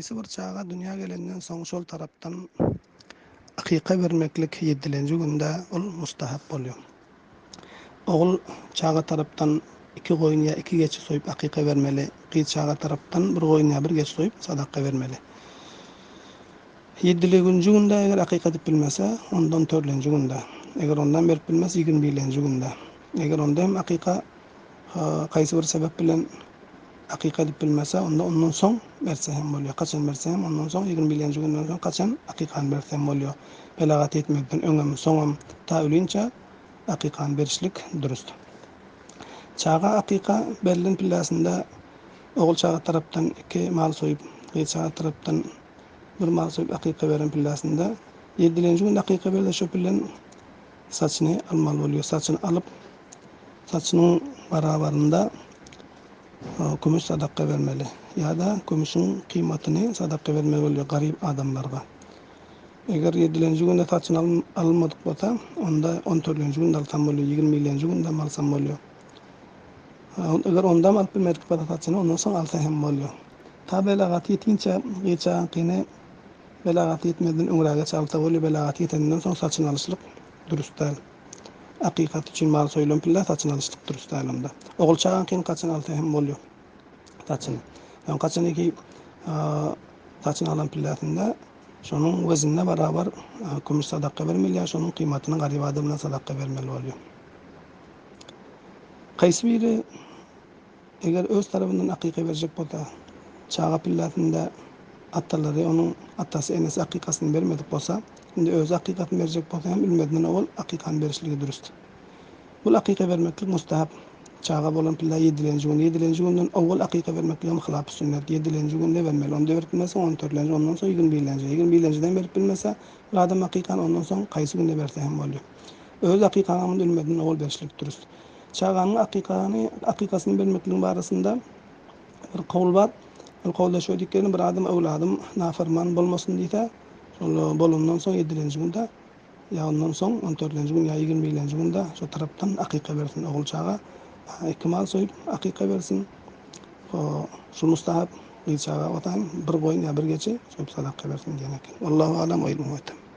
Haýsy bir çaga dünýä gelenden soň şol tarapdan akyka bermeklik ýedilenji günde ol mustahap bolýar. Ogul çaga tarapdan iki goýun ýa iki geçi soýup akyka bermeli, gyz çaga tarapdan bir goýun ýa bir geçi soýup sadaka bermeli. Ýedileginji günde eger akyka edip bilmese, onda on törlenji günde, eger ondan berip bilmese ýigrimi birlenji günde, eger onda hem akyka haýsy bir sebäp bilen akyka edip bilmese, onda ondan soň berse hem bolýar. Haçan berse hem ondan soň ýigrimi birlenji günden soň haçan akykany berse hem bolýar. Belagat ýetmezden öňem, soňam ta ölinçä akykany berişlik dürüst. Çaga akyka berlen pilläsinde ogul çaga tarapdan iki mal soýup, gyz çaga tarapdan bir mal soýup akyka beren pilläsinde ýedilenji günde akyka berse şo pillen saçyny almaly bolýar. Saçyny alyp, saçynyň barabarynda kümüş sadaka bermeli ýa-da kümüşiň kymatyny sadaka bermeli bolýar garyp adamlarga. Eger ýedilenji günde saçyny alynmadyk bolsa, onda on törtlenji günde alsam bolýar, ýigrimi birlenji gündem alsam bolýar. Eger ondam alyp bilmedik bolsa saçyny, ondan soň alsa hem bolýar. Ta belagaty ýetinçä gyz çagaňkyny belagaty ýetmezden öňräge alsa bolýar, belagaty ýeteninden soň saçyny alyşlyk dürüst däl. Akykat üçin mal soýulan pille saçyny alyşlyk dürüst däl onda. Ogul çagaňkyny kaçan alsa hem bolýar saçyny. Ýagny kaçan iki saçyny alan pillesinde şonuň weznine barabar kümüş sadaka bermeli ýa şonuň kymatyny garyp adamdan sadaka bermeli bolýar. Haýsy biri Eger öz tarapyndan akyka berjek bolsa, çaga pilläsinde atalary, onuň atasy, enesi akykasyny bermedik bolsa, indi özi akykasyny berjek bolsa hem ülmezden owal akykany berişligi dürüst. Bul akyka bermeklik mustahap. Çaga bolan pillä ýedilenji gün, ýedilenji günden owal akyka bermekligem hylapy sünnet. Ýedilenji günde bermeli. Onda berip bilmese, on törtlenji, ondan soň ýigrimi birlenji. Ýigrimi birlenjiden berip bilmese, bir adam akykany ondan soň haýsy günde berse hem bolýar. Öz akykaňam ülmezden owal berişlik dürüst. Çaganyň akykany, akykasyny bermekligiň barasynda bir kawl bar. Ol kawlda şeý diýip gelýär, bir adam öwladym nafarman bolmasyn diýse, şol bolandan soň ýedilenji günde ýa ondan soň on dördünji gün ýa ýigrimi birlenji günde şo tarapdan akyka bersin. Ogul çaga iki mal soýup akyka bersin. Şu mustahap, gyz çaga bolsa hem bir goýun ýa bir geçi soýup sadaka bersin diýen eken. Wallahu alam we ilmuhu etem.